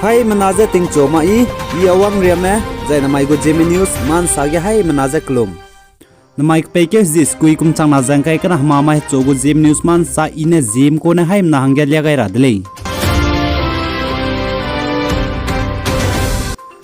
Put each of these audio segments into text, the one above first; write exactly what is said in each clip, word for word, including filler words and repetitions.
Haimena je tingchu ma i, i Awang Riame, zai namai gu Zeme News ma nsa ge haimena je kelum. Namai kepeikeu zi sekui kum changna ze ngkai kena hemamai hechu gu Zeme News ma nsa i ne Zeme kune haimena hangge lia gai ra de lei.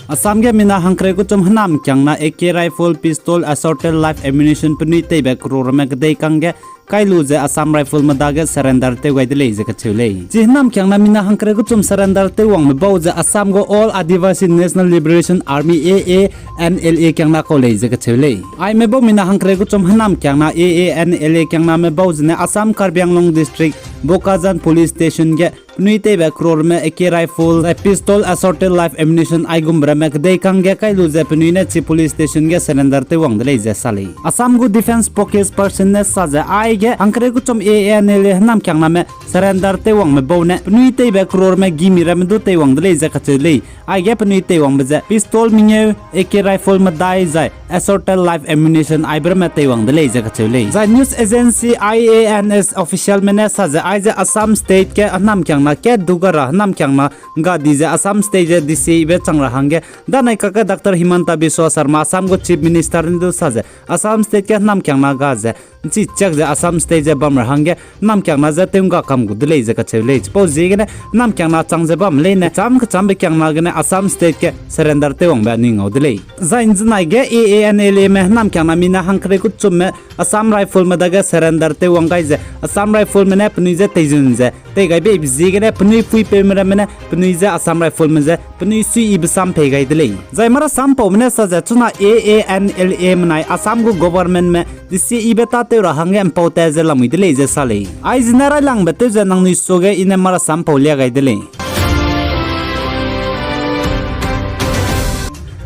Assam ge mina hangkereu kechum hênamkiangna A K rifle, pistol, assorted live ammunition penui teibe crore ramme kedei kangge kai lu ze Assam Rifleme dage surrender tew gai de lei ze kacheu lei. Chi hênamkiangna mina hangkereu kechum surrender tew wangme bau ze Assam gu All Adivasi National Liberation Army, A A N L A kiangna kau lei ze kacheu lei. Aime bau mina hangkereu kechum hênamkiangna A A N L A kiangname bau zene Assam Karbi Anglong District, Bokajan Police Station ge penui teibe crore ramme A K rifle, zai pistol, assorted live ammunition aigumbe ramme kedei kangge kai lu ze penui ne chi police station ge surrender tew wang de lei ze sa lei. Assam gu defence spokesperson ne sa ze aige hangkereu kechum A A N L A hênamkiangname surrender tew wangme bau ne penui teibe crore ramme gimi ramme du tei wang de lei ze kacheu lei. Aige penui tei wangbe ze pistol mengeu, A K rifle medai zai assorted live ammunition aibe ramme tei wang de lei ze kacheu lei. Zai news agency I A N S officialme ne sa ze aize Assam State ge hênamkiangna kat du ga ra hênamkiangna ga di ze Assam State ze disibe chang ra hangge danai kakge Doctor Himanta Biswa Sarma Assam gu Chief Minister ne du sa ze Assam State ge hênamkiangna ga ze nchi chiak ze Assam State ze bam ra hangge hênamkiangna ze tew ngga kam gu de lei ze kacheu lei. Chipau ziegene hênamkiangna chang ze bam leine cham kechambe kiangna gene Assam State ge surrender tew wangbe anui ngau de lei. Zai nzenai ge A A N L Ame hênamkiangna mina hangkereu kechumme Assam Rifleme dage surrender tew wang gai ze Assam Rifleme ne penui je teizun ze tei gai beibe ziegene penui puipeume ramme ne penui je Assam Rifleme je penui suiyibe sam pei gai de lei. Zai marasampaume ne sa ze chuna A A N L A menai Assam gu governmentme disiyibe tâtew ra hangge ’mpau tat ze lamui de lei ze sa lei. Aizene railangbe tew ze nangnui suage i ne marasampau lia gai de lei.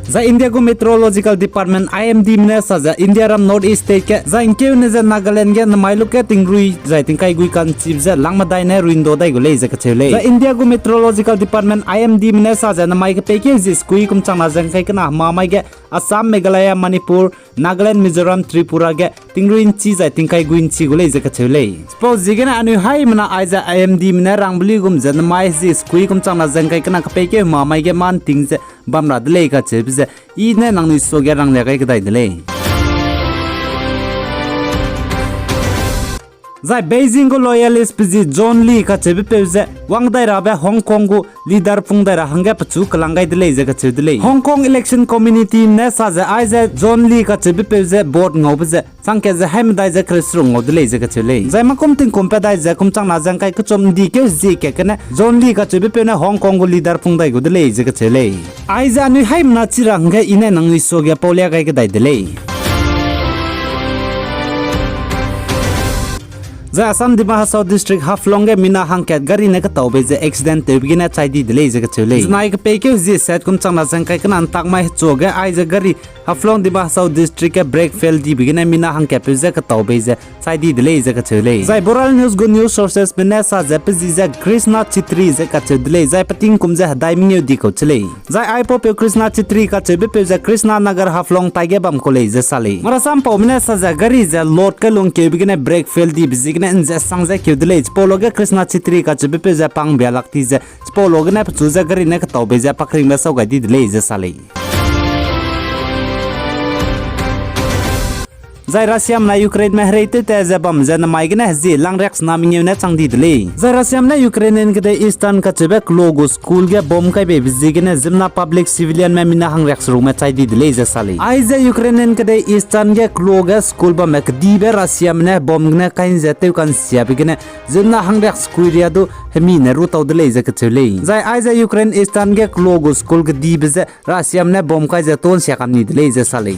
Zai India gu Meteorological Department, I M Dme ne sa ze Indiaram North East State ge zai ’ngkeune ze Nagaland ge nemai luge tingrui zai tingkai gui ka'nchibe ze lang medai ne rui'nda dai gu lei ze kacheu lei. Zai India gu Meteorological Department, I M Dme ne sa ze nemai kepeikeu zi sekui kum changna ze ngkai kena hemamai ge Assam, Meghalaya, Manipur, Nagaland, Mizoram, Tripura ge tingrui ’nchi zai tingkai gui ’nchi gu lei ze kacheu lei. Chipau ziegene anui haimena aize I M Dme ne rangbe luigum ze nemai zi sekui kum changna ze ngkai kena kepeikeu hemamai ge mâ ’nting ze bam ra de lei kacheube ze i ne nangnui suage ranglia gai kedai de lei. Zai Beijing gu loyalist pe zi John Lee kacheubepeu ze wang dai rabe Hong Kong gu leader pung dai ra hangge pechu kelang gai de lei ze kacheu de lei. Hong Kong election committeeme ne sa ze aize John Lee kacheubepeu ze vote ngaube ze changkat ze haimedai ze kereuseruk ngau de lei ze kacheu lei. Zai mâ kum tingkum pat dai ze kum changna ze ngkai kechum ’ndi keu zie kat gene John Lee kacheubepeu ne Hong Kong gu leader pung dai gu de lei ze kacheu lei. Aize anui haimena chi ra hangge i ne nangnui suage pau lia gai kedai de lei. Zai Assam Dima Hasao District Haflong ge mina hangkat gari ne ketaube ze accident tewbe gene chai di de lei ze kacheu lei. Zenai kepeikeu zi sat kum changna ze ngkai kena ’ntak mai hechuage aize gari Haflong Dima Hasao District ge brake fail dibe gene mina hangkatpeu ze ketaube ze chai di de lei ze kacheu lei. Zai Boral News gu news sourcesme ne sa ze pe zi ze Krishna Chitri ze kacheu de lei, zai pe tingkum ze hedai mengeu di kau che lei. Zai aipaupeu Krishna Chitri kacheubepeu ze Krishna Nagar Haflong taige bam kau lei ze sa lei. Marasampaume ne sa ze gari ze load kai lungkeube gene brake fail dibe ziegene ’nzesang ze keu de lei. Chipau luge Krishna Chitri kacheubepeu ze pangbia lak ti ze chipau luge ne pechu ze gari ne ketaube ze pakringbe sau gai di de lei ze sa lei. Zai Russiame nai Ukraineme hereitew tat ze bam ze nemai gene hezie langriaksena mengeu ne chang di de lei. Zai Russiame ne Ukrainian kedei Eastern kacheube kelo gu school ge bomb kai beibe ziegene ziemmena public civilianme mina hangriakserukme chai di de lei ze sa lei. Aize Ukrainian kedei Eastern ge kelo ge school bamme kedibe Russiame ne bomb gene kai ’nze tew ka'nsiabe gene ziemmena hangriaksekui ria du hemi ne rutau de lei ze kacheu lei. Zai aize Ukraine Eastern ge kelo gu school kedibe ze Russiame ne bomb kai ze tâ ’nsia kam ni de lei ze sa lei.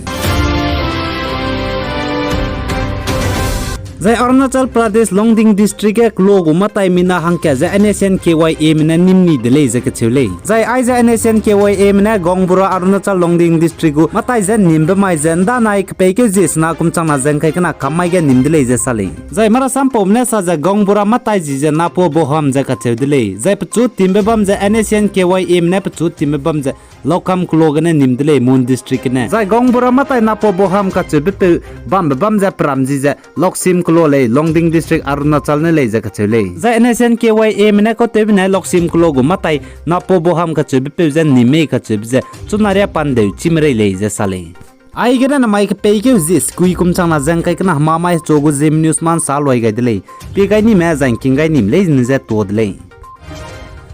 Zai Arunachal Pradesh Longding District ge kelo gu matai mina hangkat ze N S N K Y Ame ne nîm ni de lei ze kacheu lei. Zai aize N S N K Y Ame ne Gaonbura Arunachal Longding District gu matai ze nîmbe mai ze ’ndanai kepeikeu zi sena kum changna ze ngkai kena kam mai ge nîm de lei ze sa lei. Zai marasampaume ne sa ze Gaonbura matai zi ze Napo Boham ze kacheu de lei. Zai pechu timbe bam ze N S N K Y Ame ne pechu timbe bam ze Laukam keloa gene nim de lei, Mon District gene. Zai gaonbura matai Napoboham kacheubepeu bambe bam ze peram zi ze Loksim keloa lei, Longding District, Arunachal ne lei ze kacheu lei. Zai N S N K Y A me ne kautewbe ne Loksim keloa gu matai Napoboham kacheubepeu ze nim mei kacheube ze chuna riâ pandeu chî merei lei ze sa lei. Aigene namai kepeikeu zi sekui kum changna ze ngkai kena hemamai hechu gu Zeme News ma nsa luai gai de lei. Pie gai nime zai ngking gai nim leine ze tuâ de lei.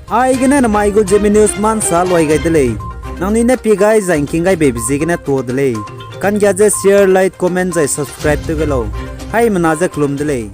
Aigene namai gu Zeme News ma nsa luai gai de lei. Nangnui ne pie gai zai ngking gai beibe ziegene tuâ de lei. Kanggia ze share, like, comment zai subscribe tew gai lau. Haimena ze kelum de lei.